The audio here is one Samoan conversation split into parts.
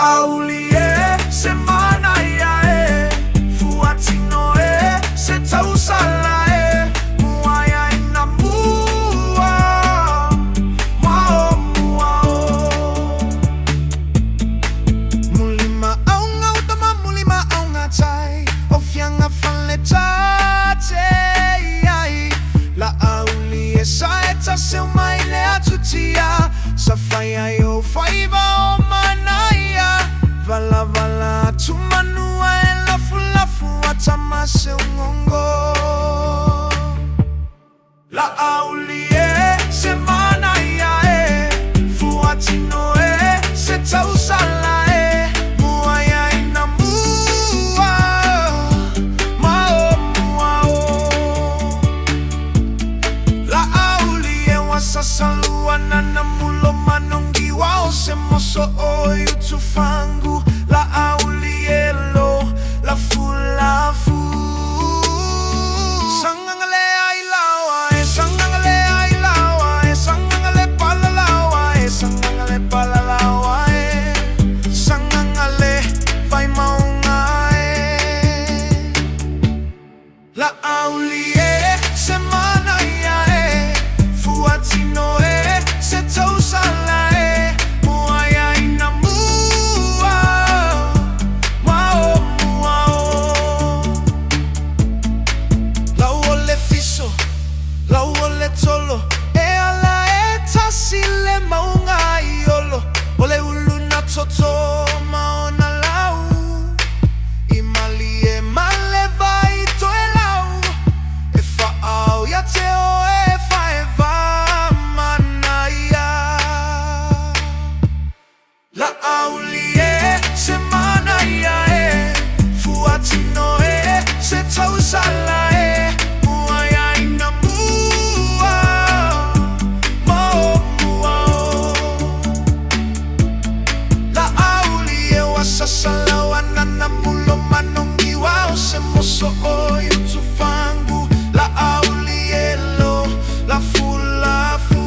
Laauli e, se manaia e, fuatino e, se tausala e, muaia ina mua, ma o mua o. Mulima au ngau tama mulima au ngatai, o fianga fale tate ai. Laauli e sa e tase mai le atutia, sa fai ai o faiva o manaia. Vala vala atu manua e lafu lafu atama se ungongo. Laauli e, se manaia e, fuatino e, se tausala e, muaia ina mua, ma o mua o. Laauli e wasasalua nana mulo manongi wa o se moso o utufangu. Laauli e lo, lafu lafu. Sangangale ai lawa e, sangangale ai lawa e, sangangale palalawa e, sangangale palalawa e, sangangale vai maunga e. Laauli e, se manaia e, fuatino e, se tausala e, muaia ina mua, ma o mua o. Lau o le fiso, lau o le tolo, e ala e tasi le maunga i olo, o le ulu na toto ma ona lau, i mali e male vai toe lau, e whaau ia te o e whaewa manaia. Laauli e, se manaia e, fuatino e, se tausala e, muaia ina mua, ma o mua o. Laauli e wasasalawa nana mulo manongi wa o se moso o utufangu. Laauli e lo, lafu lafu.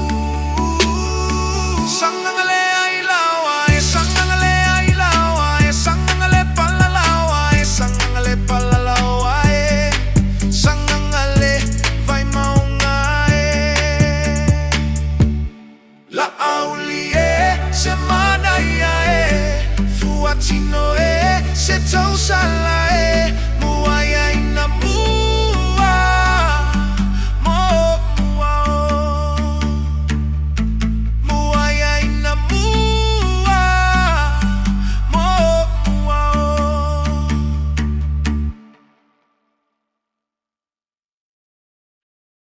Sangangale ai lawa e, sangangale ai lawa e, sangangale palalawa e, sangangale palalawa e, sangangale vai maunga e. Laauli e, se manaia e, fuatino e, se tausala e,